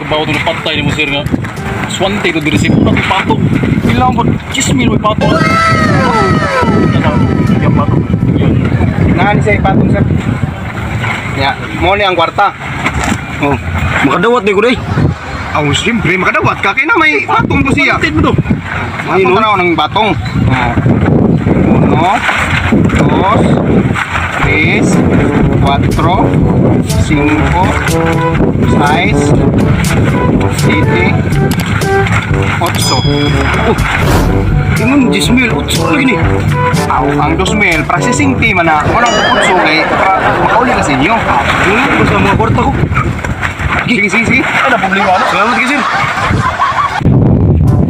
Trabaho to patay ni mo, sir, nga. Swante to diri sa na patong. Ilang po 10,000 may patong. Yung patong. Yun. Naan siya ipatong, sir. Ya, mo ni ang kwarta. Oh, makadawat ni ko day. Aw, siyempre makadawat ka kay na may batong to siya. Patay mo to. Ay, no? Tanaw ng batong. Oh. Uno, dos, tres, cuatro, cinco, seis, siete, otso. Oh. Ingon 10,000, otso lagi ni. Aw, ang 2,000, processing fee man na. Wala ko otso kay para makauli ka sa inyo. Ingon ko sa mga kwarta ko. Sige, sige, sige. Ano problema ano? Salamat kay sir.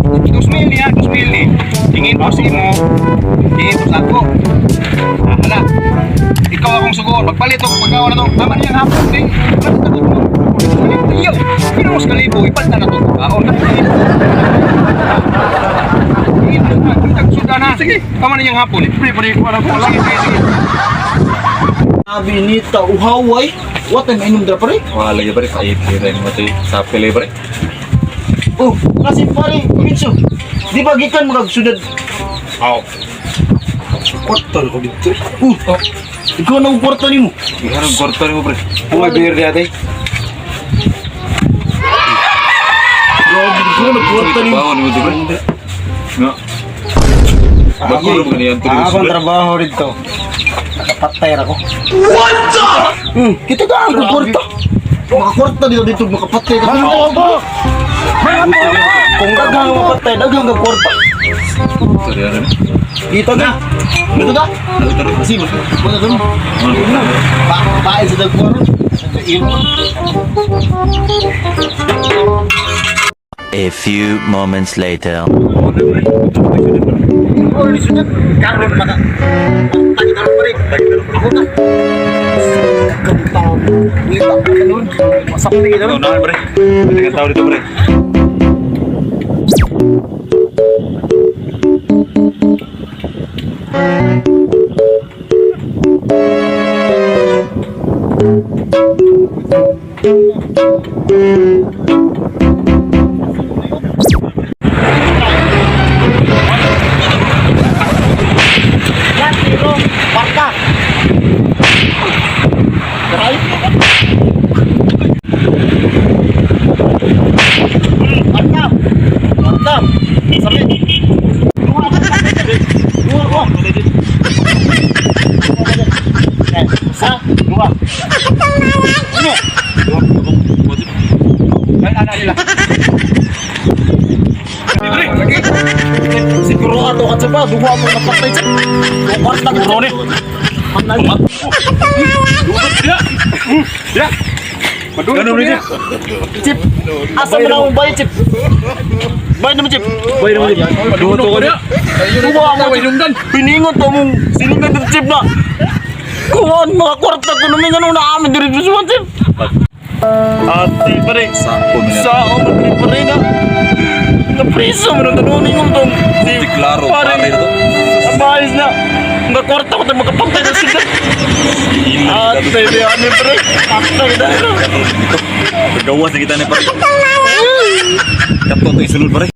2,000 niya, 2,000 ni. Tingin po sa imo, tingin po sa ako. Ah, hala. Ikaw akong sugoon, magpalit ako pagkawa na to. Tama niya ang hapon, ding. Iyo, pero mas kalibo, ipalit na to. Kaon na. Na. Sige, tama na niyang hapon. Pre, pare ko ano ko. Sige, sige, sige. Sabi ni ta uhaway. What time inom dra pare? Wala lagi pare, pait rin mo to sa pili pare. Oh, kasi pare, Mitsu. Di ba gikan mo kag sudad? Aw. Kwarta ko dito. Oh, ikaw na ang kwarta nimo. Iharong kwarta nimo pre. Bunga beer di ate. Grabe, ikaw na kwarta nimo. Baon nimo to pre. Nga. Bago mo niyan to. Akong trabaho dito. Nakapatay ra ko. Kita ka ang kwarta. Makakwarta dito dito makapatay ka. Kung daghang mapatay, daghang ka kwarta. Sorry ano. Kita na. Dito ka. Kasi mo na doon. Ba bae sa dagko. A few moments later. Oh, ni sudad karon maka. Tagi karon pare. Ako na. Kantang. Wita ka nun. Masakit ka Ikaw nun. na pre. Dagan tao dito pre. Yan, pero kwarta. Grabe. Kwarta. Kwarta. Sabi. Dua. Dua ko. Sa, dua. Ano? Ay, ana nila. Siguro ato ka sa ba, duha mo napatay sa. Kwarta ka Ni. Ya. Madulog Ganun niya. Chip. Asa man akong bayad, Chip? Bayad naman, Chip. Bay naman. Duha to ko niya. Duha mo, Ay, inumdan. Piningot to mong siningan ng chip na. Kuwan, mga kwarta ko namin ano na amin diri sa chip. Ate pare, Sako man yan. sa ako pare pare na. Napriso mo nang tanungin mo tong. Si Klaro pare, pare to. Ang ayos na. Mga kwarta ko tayo makapantay na sila. Ate, di ano pare. Ate, dahil. Gawas na kita ni pare. Kato to isulod pare.